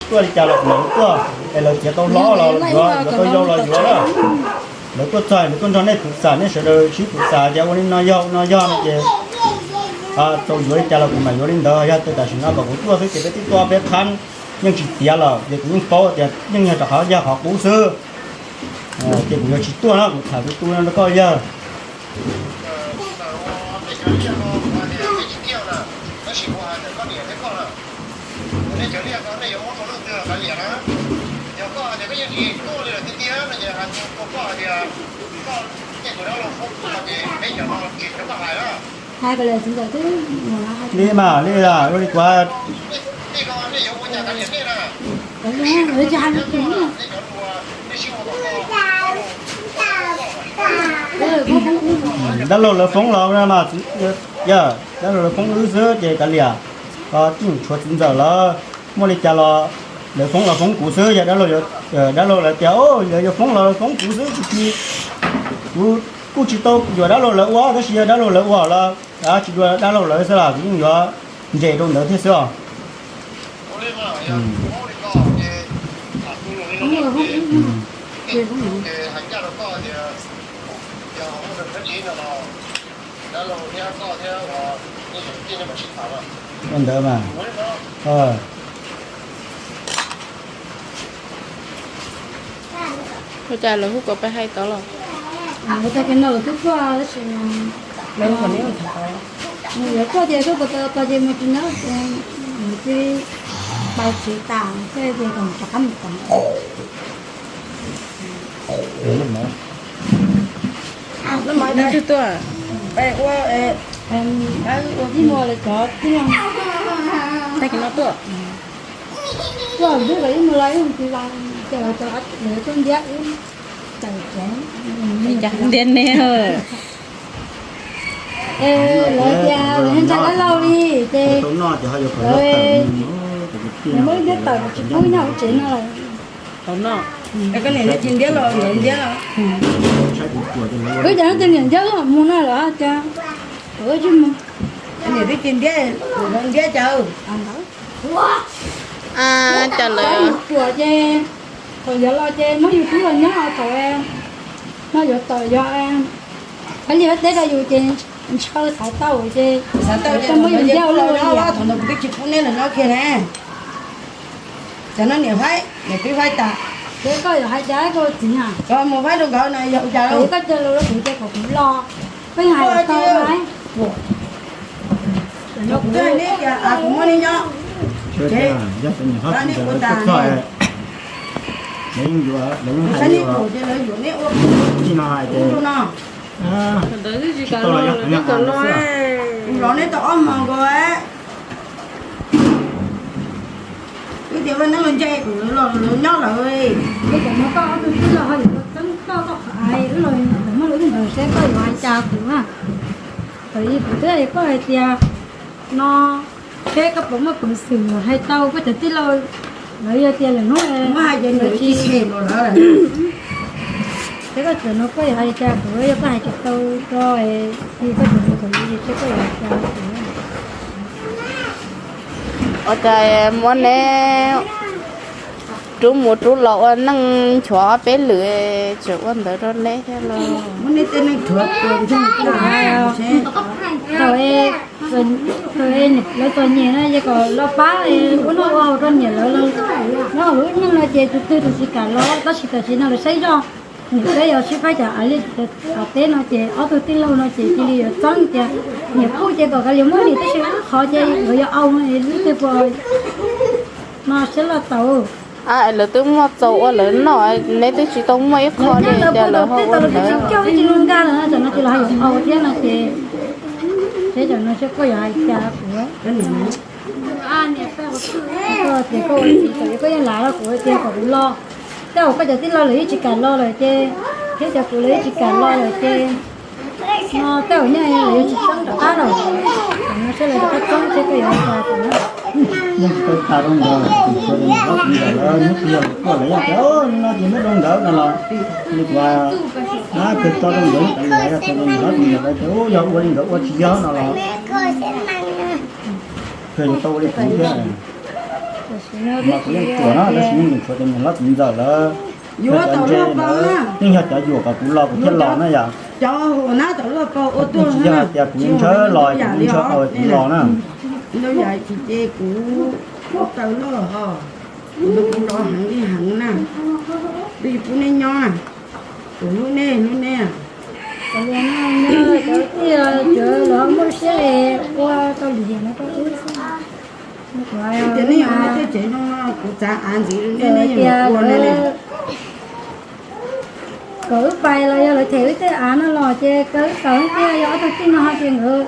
tuaj li cas los kuv mam li tuaj, es lawv txiav tau hlob los yuav, yuav tau yau los yuav na. Lawv tuaj txog lawv tuaj nrog nej tus xam, nej sawv daws sib tus xam tias ua li no yog ua no yog no ces txaus yuav li cas los kuv mam yuav li ntawd. Yog tias tam sim no kom kuv tuaj xwb ces peb twb tuaj peb phab yeej tsis tiav lawm, ces kuv yeej paub tias yeej yog rau qhov yog qhov qub xwb. Ces kuv yuav tsis tuaj no, kuv tham tu tu no rau koj yawg. Li mas li ua li kuv dab laug lawv foob los mas, yog dab laug lawv foob wb xwb ces kav liam, tshuav txiv ntxawm lawv muaj li cas los lawv foob los foob kuv xwb. Yog dab laug, dab laug lawv tias lawv yuav foob los foob kuv xwb, kuv tsis, kuv kuj tsis tau yuam dab laug lawv ua, tab sis yog dab laug lawv ua los tsis dua dab laug lawv xwb los kuv yeej yuav ntses rau ntawd thiab xwb os. Ua ntawd mas. Ua cas lawv hu kom peb hais tod los? Ua tag kis no lawv twb tuaj tab sis lawv tuaj ces tuaj tos tos ces mus tsis nyob ces mus tsis pais tsis tas thiaj tias kom rov qab mus tod. Twb tuaj, ua ib muag lawv cov tib no, tag kis no tuaj, tuaj twb los ib muag los ib mus tsis los ces lawv cov lawv tuaj ntiab ib tawm tsev. Ntiab neb. Lawv tias lawv ntsa dab laug li ces lawv muab ib ntiab tawm tsis pub nyob hauv tsev no lawm. Koj niam neb tsis ntiab los lawv ntiab los? Wb cas no ces niam ntiab wb mam mus no lawm cas, wb tsis mus. Niam twb tsis ntiab, lawv ntiab cas. Cas lawv tuam ces thaum yuav los ces muab yus twb los nyob thaum no yuav tawm yog peb liaj teb rau yus ces ntshaw xav tau ces xav tau ces muab yus ntiab ua luaj li. Thaum ntawd kuv twb tsis pub neb los nyob kiag ne. Cov no niam faib, niam twb faib tas. Ces koj yuav hais cas koj txiv na? Koj mus faib rau nkawd no yog ua cas lauj? Koj cia lus rau kuv ces kom kuv los, koj yeej hais tau na. Kuv twb hais neb tias kuv muab neb nyob, neb ua tas ne. Lawv yeej hais li, lawv yeej hais li, lawv yuav neb ua, tij no hais tias no, tsis tau los yog qhov nyob, kuv los neb tau ob hmo nkaus. Wb tias vaj neeb los nce, lawv nyob lawm. Li cov no koj ob tug tij laug ho yuav tau txeeb koj, koj qhov hais wb los muab lawv ib ntawd seb koj yuav hais cas kuv na. Thaum ub kuv twb hais koj hais tias no, seb koj puas muaj peev xwm hais tau koj cov tij laug, lawv yog tias lawm hnub muab hais tias nws tsis tshem npaum lawv lawm. Seb koj cov no koj yuav hais cas kuv, yog koj hais tsis tau rau, koj cov no thaum ub seb koj yuav hais cas kuv. Ua cas muab neb rub mus rub los ua neej nchuav ob peb lwm, tseem ua ntawd rau neb thiab los? Muab neb tej neej rhuav, thaum lawv txom nyem na ces kom los pab ua noj ua haus rau niam lawv, nyob hauv lub neej no ces tus twg tus tsis kam los, tab sis tam sim no lawv saib zoj. Niam peb yuav sib faib cov av liaj av teb no ces ob tug tij laug no ces cia li yuav txeeb tias niam kuj ces kom kav liam muab niam, tab sis wb qhov ces lawv yuav au no, lub twg puas no seb loj tau. Lawv twb muaj txaus ua lawv noj, neb twb tsis tau muaj ib qho li tias lawv ho ua ntawd. Coj wb tsis zoo nkauj lawm no, tam no ces lawv ho yuav au thiab no ces, seb tam no seb koj yuav hais cas kuv. Koj tias koj ua txiv txawm yog koj yeej lav rau kuv tias kom kuv los, tej zaum koj cov tij laug lawv yeej tsis kam los lawm ces, thiab cov kuv lawv yeej tsis kam los lawm ces, no tej zaum nyaj lawv yuav tsis txeeb rov qab lawm. Tam no seb lawv rov qab txeeb seb koj yuav hais cas kuv. Yeej tsis tau tas rau ntawd, tus tsuas tus ntawd tus ntawd lawv hnub twg yog lawv tuaj lawv yeej tias no ces muab rau ntawd no los li kuv, kawg tso rau ntawd, yog tso rau ntawd tus ntawd lawv tias yog ua li ntawd ua tsis yog no los kawg yuav tau ua li kuv thiab. Mas kuv yeej ruam na, tab sis yeej tshuav cov niam hlob txiv ntxawm lawv, cov ntse lawv yeej yog cov yuam kom kuv los kuv thiaj los na yom. Tsis yog hais tias kuv ntshaw los kuv ntshaw qhov kuv los na. Kuv heev li heev na, kuv pub nej nyob na, kuv hlub nej hlub nej. Cov tij cov los muaj siab ua tau lwm yam no rau wb xwb. Tias nej ua tej tsev no kuv txav av ntxiv rau nej, nej ua no kom wb pais los yog lawv them wb tej av no los ces kaw wb tau tiag, yog ob tug tij no ho ces nkawd,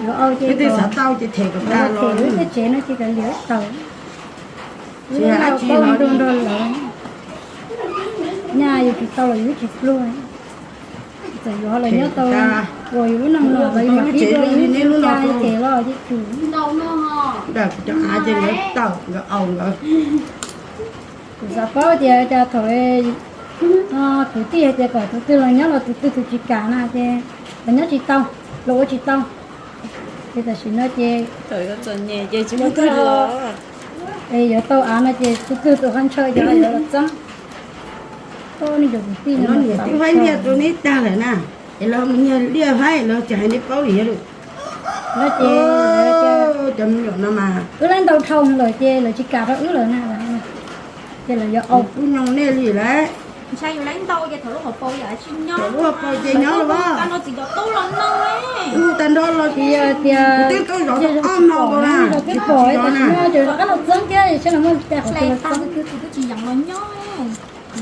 nkawd au ces wb tej xav tau ces them kom tau los wb tej tsev no ces kaw liam wb tau. Wb los paub nrog nrog lawv, nyaj yus tsis tau los yus tsis pluag. Txawm yus ho los nyob tau uas yus lub neej los los yus mam pib dua yus tsis ca ces los ces tsum. Cov av ces nkawd tawm nkawd au nkawd. Kuv xav paub tias cas thaum kwv tij hais tias kom tus twg los nyob los tus twg tus tsis kam na ces los nyob tsis tau, los ua tsis tau. Ces tam sim no ces es yuav tau av no ces tus twg tus qhov ntshaw ces yuav los txeeb. Koj nej cov kwv tij no niam twb faib liaj rau neb tag lawm na, es los mus nyiag liaj faib los tsis hais neb paub li. Cov me nyuam no mas wb laib ntau dhau lawm ces lawv tsis kam rau wb lawm na. Ces lawv yuav au kuj nyoo nej li lawm. Ntshai yus laib ntau ces thaum lub hauv paus yam tsis nyob, lub hauv paus ces nyob los tag nrho txiv cov tub los no, tag nrho los tsis yog tias twb tuaj zov ob no ko na, twb pom tam sim no ces rov qab los txeeb thiab saib los muaj cai qhov twg los txeeb.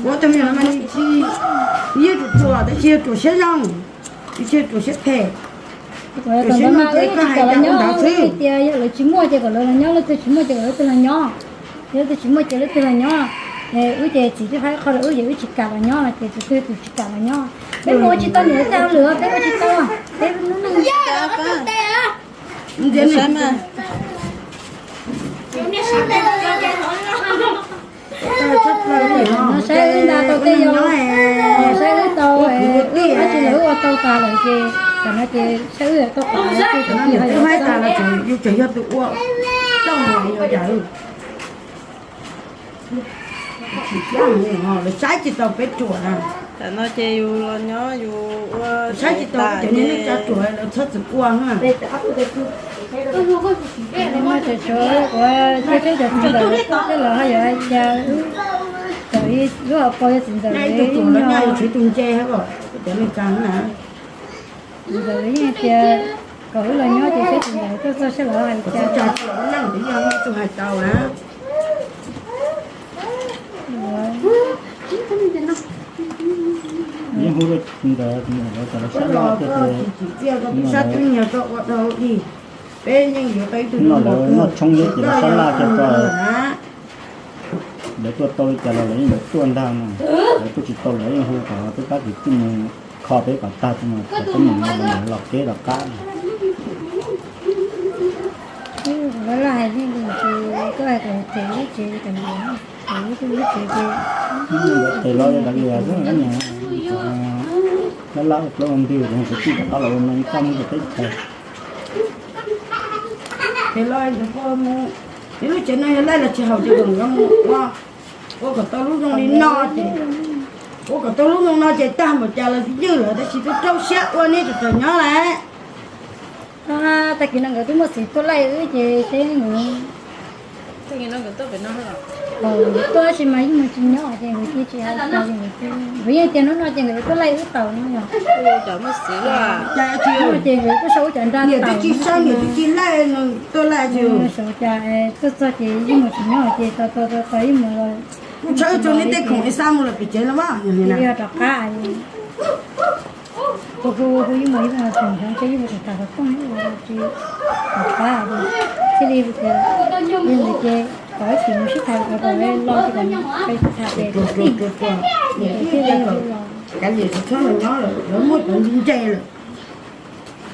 Ua tag me nyuam no mas nws tsis, yeej ruam ruam tab sis yog ruam siab zoo, tsis yog ruam siab phem. Ruam siab zoo ces koj hais cas ua ntawd xwb. Tias yog lawv tsis muaj ces kom lawv los nyob, leej twg tsis muaj ces kom leej twg los nyob. Yog leej twg tsis muaj ces leej twg los nyob. Wb ces txiv twb faib qhov rau wb ces wb tsis kam los nyob ces tus twg tus tsis kam los nyob. Peb mus ua tsis tau niam tej hauj lwm, peb ua tsis tau, peb lub neej. Saib wb nta tau tej yau, saib wb tau, wb tsis lawv wb ua tau tas lawm ces tam no ces saib wb tau qhov twg. Yus tseem yog tus ua tau mus yus yam lawv saib tsis tau peb ruam na. Tam no ces yus los nyob yus ua saib tsis tau cov niag neej tsa ruam lawv txhob txwm ua. Tseem tshuav kuv thiaj saib cov txiv ntawd thiab los ho yog cas wb txawm ib lub hauv paus yog txiv ntawd ib tug ruam los nyob yus tshuav ib tug ntse hab os cov neej tsa na. Txiv ntawd yeej tias kom wb los nyob ces saib txiv ntawd tuaj txog saib lawv hais cas. Tsis tau na. Yeej hu ntawd, ntawd sab laj tiag tiag. Sab tub nyuag koj ua dhau ib, peb yeej yuav tau ib tug no lawv noj tshoob thiab ces lawv sab laj tiag tiag. Lawv tuaj tau li cas los lawv yeej yuav tuaj ntag no. Lawv tuaj tsis tau lawv yeej hu kom twb pab kwv tij mus kho peb kom tag tso mas kom peb mus no los keb los qab. Lawv hais li ces koj hais kom them lub tsev kom lawv, lub tsev ces tes los li lawv niam lab lab ua plaub ua ntug rau kwv tij rov qab los ua no ib txoj mus rau teb chaws. Ces los, lub tsev no yog laij los tsis haum ces kom nkawd mus ua, ua kom tau lub zoo li no ces, ua kom tau lub zoo no ces tag npaum cas los ywj lawm tab sis twb rau siab ua neb tseem tseem nyob lawm. Tag kis no nkawd twb muaj xiv tuaj laij wb ces seb nkawd, nkawd tuaj tsis mas yeej mus tsis nyob ces nkawd cia tsis hais li, nkawd yeej tias hnub no ces nkawd tuaj laij wb tau no yog. Ces nkawd tuaj sau wb cov nra tau, niam twb tsis sau niam twb tsis laij, tuaj laij ces sau cas tuaj txog ces yeej mus tsis nyob ces tau tau tau tau yeej mus los. Kuv tshawb tso neb tej khoom es xa mus lawm pem tsev no mas yog rov qab. Hu hu hu yeej mus yeej mus tseem nrog ntshe yeej mus tseem tham xov tooj ua tsis rov qab. Thiaj li tias yog ntawd ces kom ib chim mus sib tham kom los ces kom peb sib tham ces tij, ces thiaj li los. Kav liam tsis txhob los nyob lawm, lawv muaj cov ntse ntse lawm,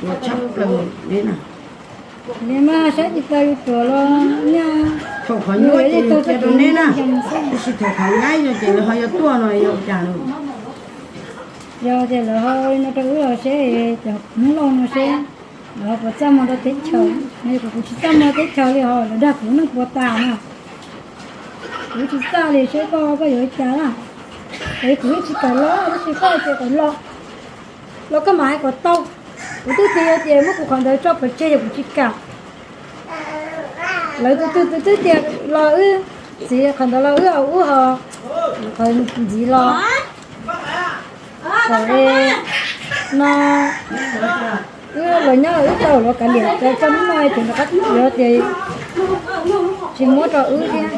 ua tshaj plaws li na. Li mas saib tsis tau yus ruam los nyaj, thaum qhov nyuaj ces yus cia rau neb na, tab sis thaum qhov nyaib no ces lawv ho yuav tuaj no yog cas lawm. Yog ces lawv ho li no rau wb los seb, cov Hmoob Lauj no seb lawv ho puas txaj muag rau teb chaws. Yog kuv tsis txaj muag teb chaws li ho lawv dag kuv neej puas tas na. Kuv tsis txaj li seb koj, koj yuav ua cas na. Es kuv yeej tsis kam los, tab sis koj hais tias kom los, los koj mam hais kom tau. Kuv twb tias yog tias muab kuv qhov ntawd tso pov tseg ces kuv tsis kam. Lawv tus twg twb tias los wb txiv qhov ntawd los wb ua ub ho qhov ntxiv los kom no wb los nyob wb tau los kav liam cov txoj hnub no ces rov qab yuav tias tsis muab rau wb thiab.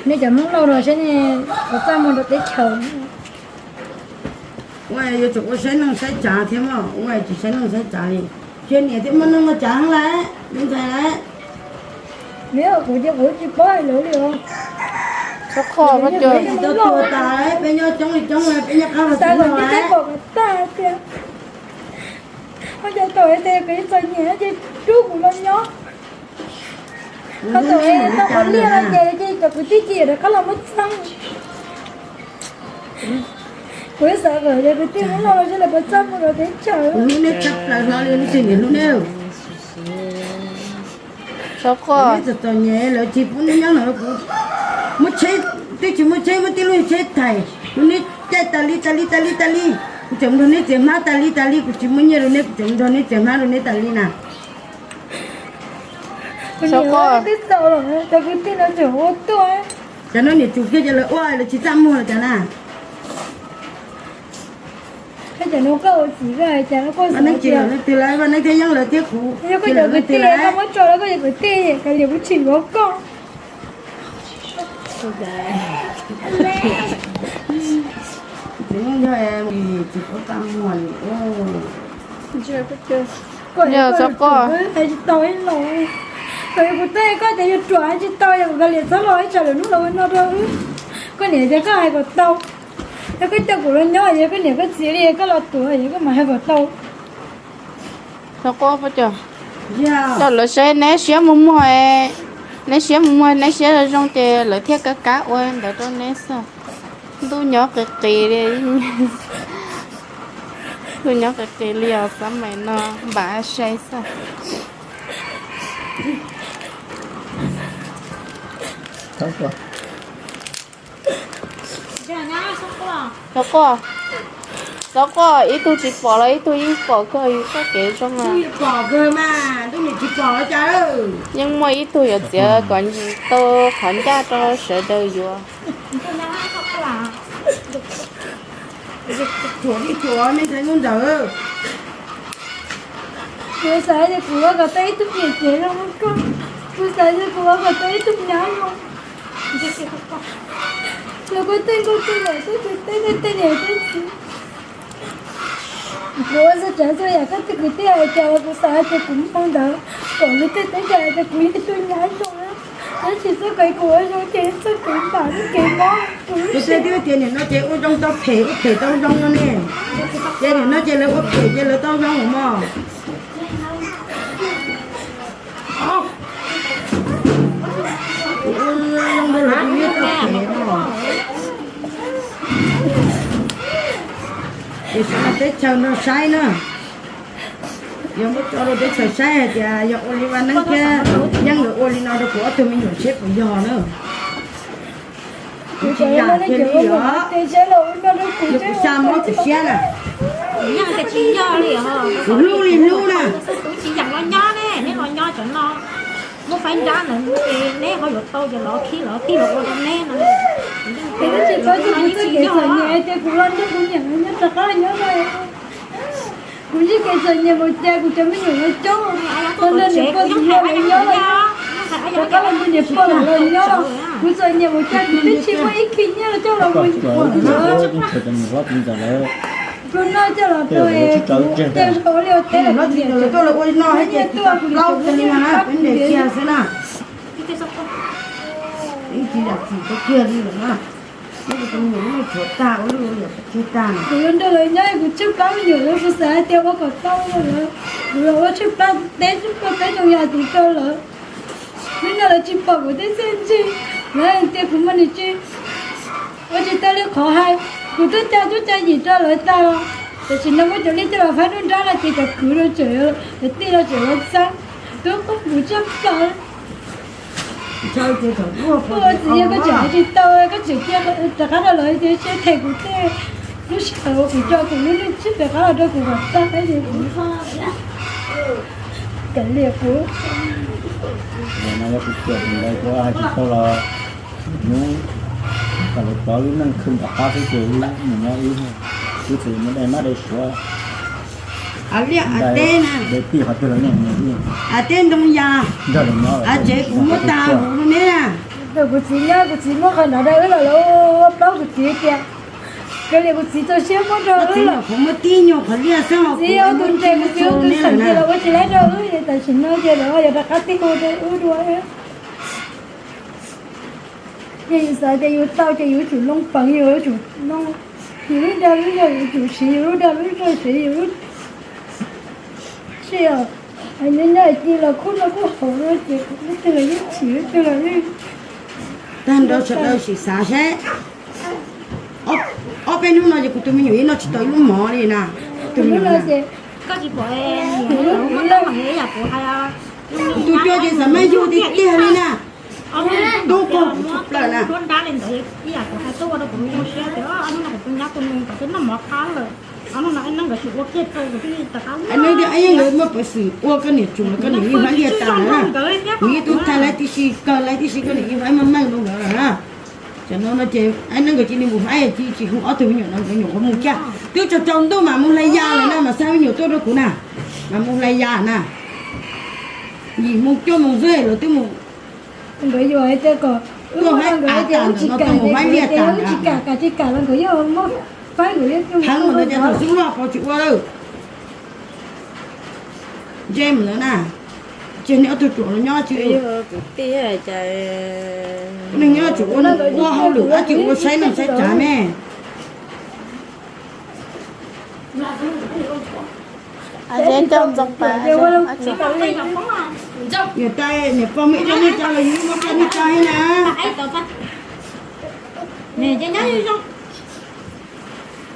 Nej cov Hmoob Lauj no seb nej puas txaj muag rau teb chaws. Ua yuav tsum ua saib neej saib tsav thiab mog, ua tsis saib neej saib tsav li. Cia niam thiab muaj neej muaj tsav heev lawm, me ntxhais lawm. Neb kuv ces kuv tsis paub hais lawv li os. Tsis tau tuag tas, peb nyob coob li coob lawm, peb nyob qab los tsis muaj lawm. Koj cov tau es tes koj txom nyem ces rub kuv los nyob. Koj tau es tau qhov liaj no ces ces cov kwv tij ces rov qab los muab txeeb. Kuv xav kom cov kwv tij Hmoob Lauj seb lawv puas txaj muag rau teb chaws. Kuv hlub neb tshaj plaws hlo li, neb tsis niam hlub neb. Neb txom txom nyem lawv tsis pub neb nyob no, kuv muab tsheb, twb tsis muaj tsheb, muab tib lub tsheb thaiv rau neb caij tas li tas li tas li tas li. Kuv tseem nrog neb txiav hmab tas li tas li, kuv tsis muaj nyiaj rau neb, kuv tseem nrog neb txiav hmab rau neb tas li na. Cov kwv tij no tseem ua tuaj, cov no niam tsum kiag ces lawv ua lawv tsis txaj muag los cas na. Vaj Neeb tsis lawm leej twg lawm, Vaj Neeb thiab Yeeb lawv thiab kuv tsis lawm leej twg lawm. Koj cov kwv tij, koj muab tso rau koj cov kwv tij, kav liam kuv tsim yuav koj. Tsis paub txaj muag li. Koj tsis tau ib los, kuv twb hais koj tias yuav ruam hais tsis tau, yog kuv kav liam txhob los ib tsam lwm hnub los ua no rau wb. Koj niam tias koj hais kom tau, yog koj coj kuv los nyob, yog koj niam koj txiv li koj los tuav, yog koj mam hais kom tau. Tau quaj pab cov, coj lawv saib neb siab mus muag, neb siab mus muag neb siab zoo zoo ces lawv thiaj kav kav ua ntawd rau neb xwb. Ntuj nyob qis qis li, ntuj nyob qis qis li os, xav mas no npam sai xwb. Txhob quaj, txhob quaj, ib tug tsis pom los ib tug yeej pom kawg, yus txoj kev zoo na. Yeej muaj ib tug yuav txiav kom tau qhov ncaj rau sawv daws yuav. Kuv xav tias kuv ua kom tau ib tug niam tsev zoo li koj, kuv xav tias kuv ua kom tau ib tug nyab zoo. Los kuv tej nkauj tej muam tej kwv tej tij tej niam tej txiv, kuv ua txhua tsav txhua yam koj tej kwv tij hais cas los kuv xav hais tias kuv mus ntawd kom lawv tej teb hais tias kuv yog ib tug nyab zoo. Tab sis txoj kev kuv ua zoo ces txoj kev npam txoj kev mob. Kuv thiaj tias nim no ces ua zoo tau phem, ua phem tau zoo no ne. Ces nim no ces lawv ua phem ces lawv tau zoo mog. Kuv ua zoo rau lawv kuv yeej tau phem mog. Ces sawv daws teb chaws no saib na. Yog muab tso rau teb chaws saib hais tias yog ua li Vaj Neeb thiab Yeeb nkawd ua li no rau kuv ob tug me nyuam seb puas yog na. Kuv tsis yam kiag li os. Yog kuv xa mob kuv siab na. Kuv hlub li hlub na. Muab faib nrab ntawd ces neb ho yuav tau ces lov khib lov tig los ua rau neb no. Kuv tsis paub txog kuv txoj kev txom nyem tias kuv los nrog kuv niam nyob rov qab nyob no. Kuv ntsib kev txom nyem npaum cas kuv cov me nyuam los coob, los nrog niam pog txiv yawg lawv nyob los nyob, rov qab los nrog niam pog lawv los nyob. Kuv txom nyem npaum cas kuv twb tsis muaj ib khib nyiaj los coj los ua nyiaj. Kuv noj coj los rau es kuv tej zog li ua teb los nyiaj tuaj kuv tsis muaj ib khib nyiaj xwb na. Ib tsis yam txim kiag li lawm na. Kuv yuav nrog lawv nyob kuv tsheej plab me nyuam lawv, kuv xav hais tias ua kom tau rau lawv, kuv los ua tsheej plab teb tsheej plab teb zoo yam tiv rau lawv. Hnub no lawv tsis pom kuv tej txiaj ntsig, lawv hais tias kuv mas nim tsis ua tsis tau li qhov hais, kuv twb ca cuab ca yim rau lawv tag los, tam sim no muab cov liaj coj los faib nruab nrab no ces cov kwv los tseem, cov tij los tseem los txeeb, twb poob kuv tsheej plab. Tsis tau ces thaum ua txiv yog koj tseem hais tsis tau, koj tseem cia rov qab rau lawv tias seb them kuv tej lub sij hawm uas kuv coj kuv lub neej tsis rov qab los rau kuv kom tag, kuv cov liam kuv. Yog no yog kuv txiv ntawd kuv hais tsis tau los hnub kom lawv tov lub neej khwv nram qab xwb ces wb mus nyob wb, wb txawm mus dai mab dai suav. Liaj av teb na, av teb ntoo yas, av tsev kuv muab tag huv rau neb na. Kuv txiv nyob, kuv txiv muab qhov nrad rau wb los lawv ua plaub, kuv txiv tias kawg li kuv txiv txaus siab muab rau wb los. Kuv muab tib nyuag qhov liaj xwb, txiv ua tus nres, kuv txiv ua tus xeem ces los ua tsis laib rau wb, tam sim no ces lawv yuav rov qab tig hu rau wb dua. Ces yus xav tias yus tau ces yus yuav tsum loo peev, yus yuav tsum loo, yus lub dag lub zog yus yuav tsum siv, yus lub dag lub zog siv yus lub, sij hawm nyob nyob ci los khub noj khub haus no ces lub twg los yeej chim, lub twg los yeej. Tag nrho sawv daws sim xav seb, ob peb hnub no ces kuv tus me nyuam yeej noj tsis tau ib lub mov li na. Tus me nyuam ces koj tsis pom, tus cua ces xav maj yug tiag tiag li na. Tub pog tshaj plaws na. Neeb tias yeej nkawd muaj peev xwm ua koj niam tsuas los koj niam yeej faib liaj tas na. Kuv yeej tub tag lawv tib si, kawg lawv tib si koj niam yeej faib maj meej rau nkawd lawm na. Tam no no ces neeb nkawd cia li mus faib, cia li tsis hu ob tug me nyuam no, nkawd nyuam qhuav mus kiag. Twb tsaus tsaus ntuj mas mus hlais yas lawm na, mas xa me nyuam tuaj rau kuv na, mas mus hlais yas na. Yim moo cuaj moo xwb lawv twb mus. Nkawd yuav hais tias kom wb ua nkawd tias wb tsis kam, wb tsis kam, kam tsis kam los nkawd yeej muab faib nkawd li. Heev mus ntawd ces thaum xub loj pov tsis ua lawm. Ntsej mus ntawd na, ces nej ob tug ruam los nyob tsis, nej nyob tsis ua, ua hauj lwm dab tsi ua saib neej saib tsav me. Niam tais niam pog muaj ib co neej tsa los yus muaj ib co neej tsa thiab na.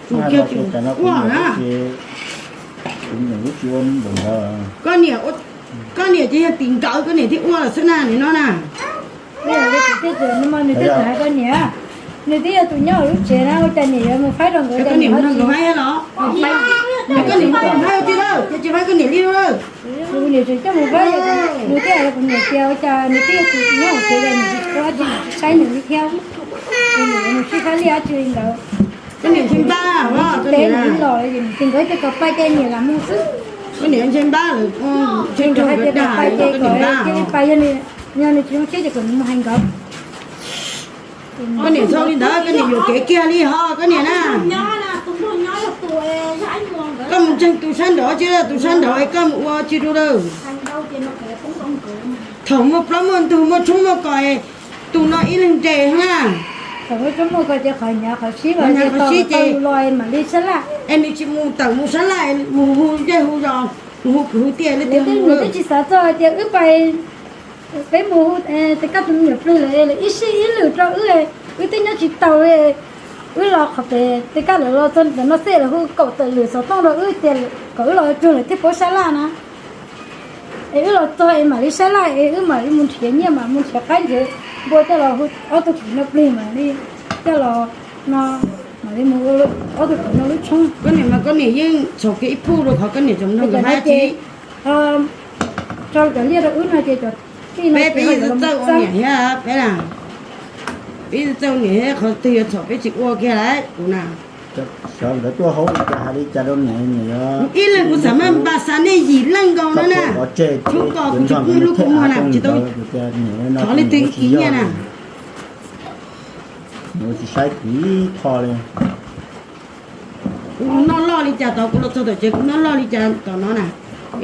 Tus kiag tus ua na. Koj niam, koj niam ces yog tim nkawd koj niam thiaj ua lawm xwb na nim no na. Nws twb hais koj niam, nws twb yog tus nyob hauv lub tsev na, ua cas niam yuav mus faib rau nkawd, koj niam mus faib los? Koj niam mus faib ua tij lawm ces tsis faib koj niam li lawm. Kuv niam tseem coj mus faib, nws twb hais rau kuv niam tias ua cas nws twb yog tus nyob hauv tsev los nws tsis ua dab tsi, tsis saib nws li thiab. Nws yuav mus sib faib liaj dab tsi li ntawd. Koj niam ntshe npab, koj niam los ces nkawd tias kom pais ces niam lam mus xwb. Koj niam ntshe npab lawm, ntshe nkawd hais tias kom pais ces kom cia li pais, yog nws, yog nws tsis zoo siab ces kom nws mus hais nkawd. Koj niam txhob li ntawd, koj niam yuam kev kiag li ho koj niam na. Koj mus ntseeg tus sab nraud, tsis tus sab nraud es koj mus ua tsis dua lawm. Thaum muaj plaub muaj ntug muaj tshoob muaj kos, tus no ib leeg nres na. Thaum muaj tshoob muaj kos ces qhov hnyav qhov sib, qhov hnyav qhov sib ces los mam li sab laj. Es nws tsis mus tawm mus sab laj, mus hu zej hu zos, mus hu kwv hu tij li tiag. Nws twb tsis xav txog hais tias wb pais, peb mus hu tej kab tus me nyuam plig lawm, ib sij ib lwm rau wb, wb twb nyob tsis tau li. Wb los qhov pem tej kab lawv los txog ntawm no xwb lawv hu kaum tawm lwm xov tooj rau wb tias kom wb los cuag lawv thiaj paub sab laj na. Es wb los txog es mam li sab laj es wb mam li mus nrhiav nyiaj, mam mus nrhiav qaib nrhiav npua coj los hu ob tug kwv no plig mam li coj los no, mam li mus ua ob tug kwv no lub tshoob. Koj niam mas koj niam yeej txhom kiag ib puj rau qhov koj niam tseem nrog nkawd hais tsis tso cov liaj rau wb no ces cov tij no peb, peb txawj ua niam thiab peb na. Peb txawj ua niam thiab, qhov twg yuav txhom peb tsis ua kiag lawm kuv na. Sawv ntawd tuaj hauv cas hais li cas rau niam, niam yuav ib leeg kuv xav maj npaj xa nej yim leej nkaus no na. Tshoob kos kuv tsis pub lub kua muag na, tsis tau thov leej twg ib nyiaj na. Nws tsis saib kuv ib qho li. Kuv noj loj li cas tod, kuv los txog tom tsev kuv noj loj li cas tom no na.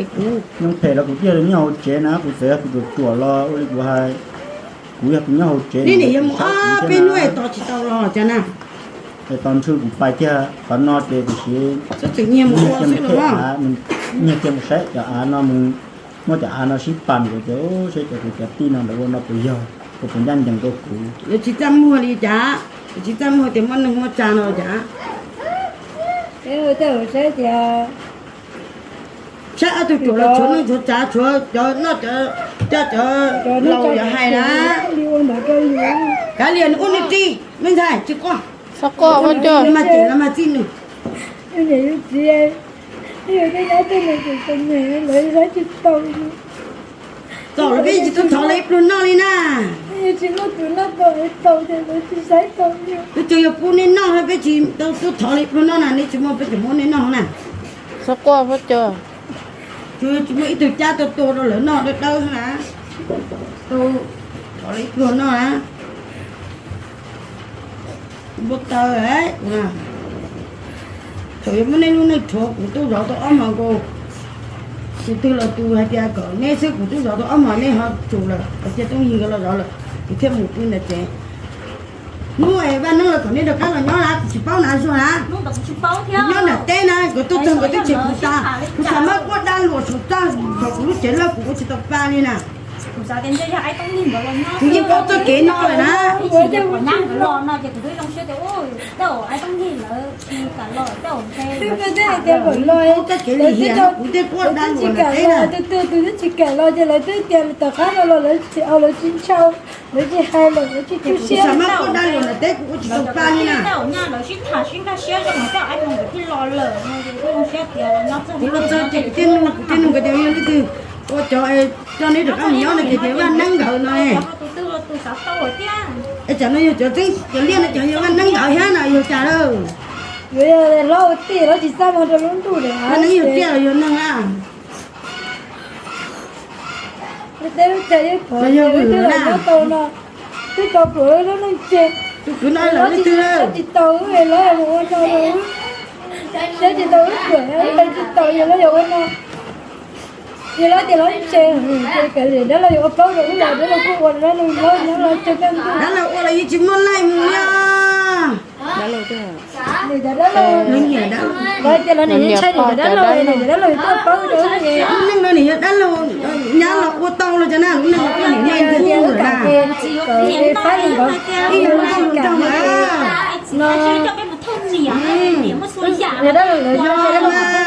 Es kuv nyob phem los kuv thiaj li nyob hauv tsev na, kuv txawm yog tus ruam ruam los ua li kuv hais, kuv yog tus nyob hauv tsev. Nej niam yog mus ob peb hnub es tos tsis tau los cas na. Es tos nrhw kuv pais kiag qhov no ces tiam sis nyiag kiag mus saib cov av no mus, muab cov av no sib pam kuv ces saib cov kuv cov tij no ntawd ua no puas yog, puas puas ncaj ncees rau kuv. Lawv tsis txaj muag li cas, lawv tsis txaj muag tias muaj neeg muaj tsa no cas. Peb ua tej saib tias Saib ob tug ruam los tshuav neej tshuav tsav, tshuav cov noj cov coj, cov laus yuav hais na. Kav liam nws ua nws ris, me ntxhais tsis quaj. Txhob quaj Huab Cua. Mas ces los mas txij nws. Txom los peb tsis tau thov lawv ib pluag noj li na. Peb tsuas yog pub nej noj, peb tsis tau tuaj thov lawv ib pluag noj na, nej tsis muaj peb tseem muab nej noj na. Txhob quaj Huab Cua. Tsis muaj ib tug cab tuaj tua rau lawv noj dawb dawb na. Thov lawv ib pluag noj na. Npau taws, thaum yuav muab nej lub neej rhuav kuv twb zov tau ob hmos nkaus. Tus twg los tus hais tias kom neb xwb, kuv twb zov tau ob hmos nej ho tsum lawm, cia Tooj Yig nkawd los zov lawm, kuv thiaj mus pw ntawm tsev. Hnub es vaj neeb los kom neb rov qab los nyob na, kuv tsis paub na Zuag na. Nyob nram teb na, nkawd tuaj txog nkawd twb tseg kuv tas, kuv xav muab quaj dab luag saum txaj saum kuv lub tsev lawm kuv ua tsis tau pa li na. Kuv yeej paub txoj kev no lawm na. Paub txoj kev lim hiam no kuv thiaj quaj dab luag nram teb na. Tus twg tus twb tsis kam los ces lawv twb tias tom qab no los lawv tsis, lawv tsis ntshaw, lawv tsis hais lawm, lawv tsis tu siab. Kuv xav muab quaj dab luag nram teb kuv ua tsis tau pa li na. Kuv los txog ces kuv thiaj nug, kuv thiaj nug nkawd tias yog leej twg ua cov coj neb rov qab mus nyob no ces tias Vaj Neeb nkawd no. Es tsam no yog cov tseeb cov liaj no ces yog Vaj Neeb nkawd thiab no yog cas lawm? Yuav yog hlob ua tij los tsis txaj muag rau lub ntuj lawm. Vaj Neeb yog tsiaj los yog neeg na? Lub teb lub chaw yeej pom yog wb twb los nyob tau no, twb tau pluam lub neej tseg. Tus kwv no lawm leej twg? Siab tsis tau wb, lawv mus ua no rau wb. Siab tsis tau wb pluam, wb tsis tau yog lawv yuav ua no. Yog lawv tias lawv tseg, ces kav liam dab laug yuav ua plaub rau wb los dab laug kuj ua dab laug nyob los tseg kawg nkaus. Dab laug ua los yeej tsis muaj laij mus li. Nws cov dab laug, lawv tias lawv niam ntshai nws cov dab laug, nws cov dab laug yuav tuaj ua plaub rau wb. Lub neej no nws yog dab laug nyab los ua tau los cov na, lub neej no poj niam nyiaj ntiag tuaj lawm na. Ib yam li nraug no. Yog dab laug lawv yog dab laug, nej tsis nrog txhua yam na,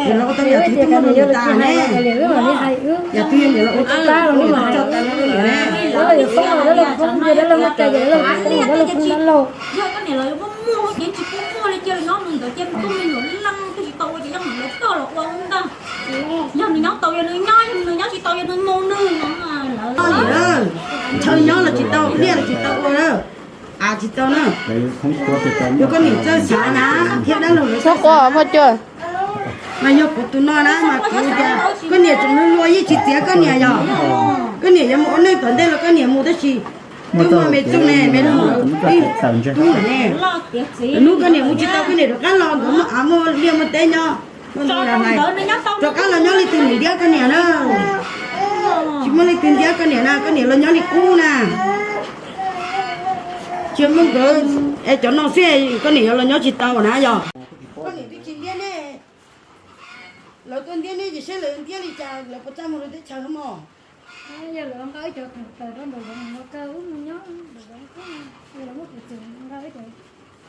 yog los ua tau yam twg tuaj muaj nws tas ne, yam twg yog niam los ua tau tas los niam tso tas los niam ne. Dab laug yuav poob los dab laug poob, yog dab laug muaj cai ces dab laug poob, dab laug poob dab laug. Yog koj niam los yuav muaj muaj ces tsis pub muaj li, cia li nyob mus ntawd cia tus me nyuam leej twg tsis tau ua ces yeej mus lawv koj los ua ntag. Yog nws nyob tau yog nws nyob, yog nws nyob tsis tau yog nws mus nws no. Ntshaw nyob los tsis tau, liaj los tsis tau ua, av tsis tau na. Yog koj niam txawj xav na, thiab dab laug lawv txawj xav. Mas yog kuv tus no na mas kuv tias koj niam tseem luag luag yeej tsis txiav koj niam yog. Koj niam yuav mus ua neej tom ntej los koj niam mus tab sis twb muaj me txooj ne, me lug tub lawm ne. Hnub koj niam mus tsis tau koj niam rov qab los nkawd muaj av muaj liaj muaj teb nyob. Rov qab los nyob li twg niam ntiab koj niam na. Tsis muaj leej twg ntiab koj niam na, koj niam los nyob li qub na. Tsis muaj nkawd, es cov no xwb koj niam yuav los nyob tsis tau na yog. Koj niam twb tsis ntiab nej, lawv tuaj ntiab nej ces saib lawv ntiab li cas, lawv puas txaj muag rau teb chaws mog. Yog lawv nqa ib co khaws taws rau nraum zoov no kawg wb mus nyob nraum zoov xwb, yog lawv muab kuv tus nqa ib co khaws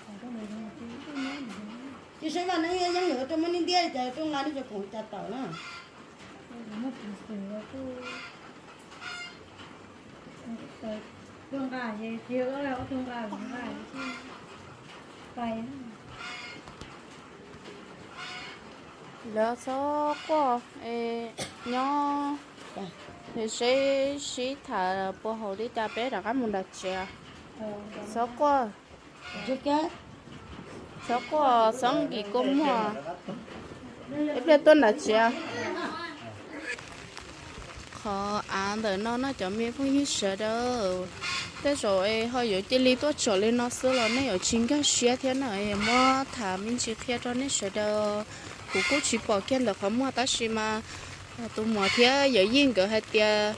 taws rau nraum zoov ces wb tuaj nyob nraum zoov. Ces saib Vaj Neeb Yeeb nkawd tuaj muab nej ntiab li cas, tuaj nqa nej cov khoom li cas tawm na. Lawv muab kuv tus tuaj nqa ces tsis yog ob tug nqa, nqa pais. Lawv txhob quaj, nyob seb sib tham puas haum li cas peb rov qab mus nram tsev. Txhob quaj, txhob quaj, txhob nkim kua muag. Ib pliag tuaj nram tsev. Qhov av ntawm no no cov me phooj ywg sawv daws, tej zaum ho yuav cia li tuaj tsom li no xwb los nej yuav tsis nkag siab thiab na, muab tham me ntsis qhia rau nej sawv daws. Kuv kuj tsis pom kiag ntawm qhov muag tab sis mas tus muam thiab yawm yij nkawd hais tias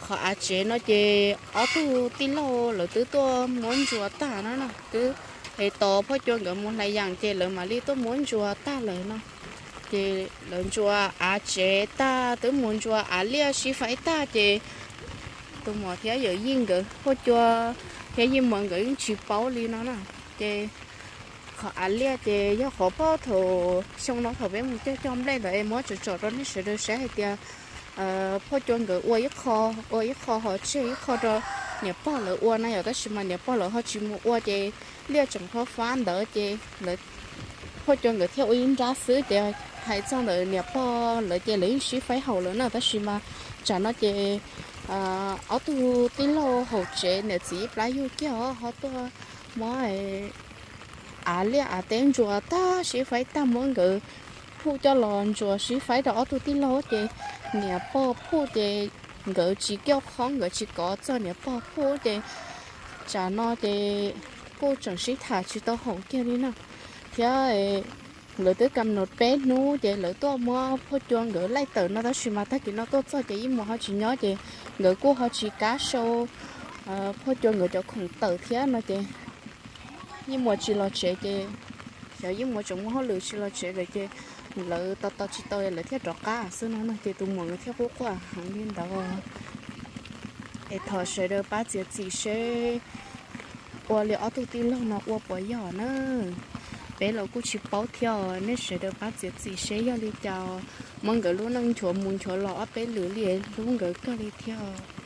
qhov av tsev no ces ob tug tij laug lawv twb tuaj muab ntsuas tag no na, twb es tos Phoj Cua nkawd mus hlais yam ces lawv mam li tuaj muab ntsuas tag lawm no. Ces lawv ntsuas av tsev tag, twb mus ntsuas av liaj sib faib tag ces tus muam thiab yawm yij nkawd, Phoj Cua thiab Yij Muas nkawd yeej tsis paub li no na. Ces Qhov av liaj ces yog qhov pog thaum xyoo no thaum peb mus cog cog nplej ntawd es muab tsom tsom rau nej sawv daws saib hais tias phauj Cua nkawd ua ib qho, ua ib qho ho tseg ib qho rau niam pog lawv ua na yom, tab sis mas niam pog lawv ho tsis mus ua ces liaj tseem fab fab ntawd ces lawv, phauj Cua nkawd thiaj ua ib nrab xwb ces hais txog ntawd niam pog lawv ces lawv yeej sib faib haum lawm na, tab sis mas tsam no ces ob tug tij laug hauv tsev niam txiv ib plab yug kiag ho tuaj muab av liaj av teb ntsuas tag sib faib tag muab nkawd phuj coj los ntsuas sib faib rau ob tug tij laug ces niam pog phuj ces nkawd tsis coj qhov nkawd tsis kov txog niam pog phuj ces tsam no ces kuj tseem sib tham tsis tau haum kiag li na. Thiab lawv twb kam no peb hnub ces lawv tuaj muab phauj Cua nkawd laij tawm no tab sis mas tag kis no tuaj txog ces Yeej Muas ho tsis nyob ces nkawd kuj ho tsis kam sau phauj Cua nkawd cov khoom tawm thiab no ces Yeej Muas tsis los tsev ces xyov Yeej Muas tseem muaj hauj lwm tsis los tsev lawm ces lawv tos tos tsis tau lawv thiaj rov qab xwb no no ces tus muam nkawd thiaj quaj quaj heev li ntawd. Es thov sawv daws pab txiav txim seb ua li ob tug tij laug no ua puas yog na. Peb los kuj tsis paub thiab, nej sawv daws pab txiav txim seb yog li cas, muab nkawd lub neej nchuav mus nchuav los ob peb lwm li hlub nkawd kawg li thiab.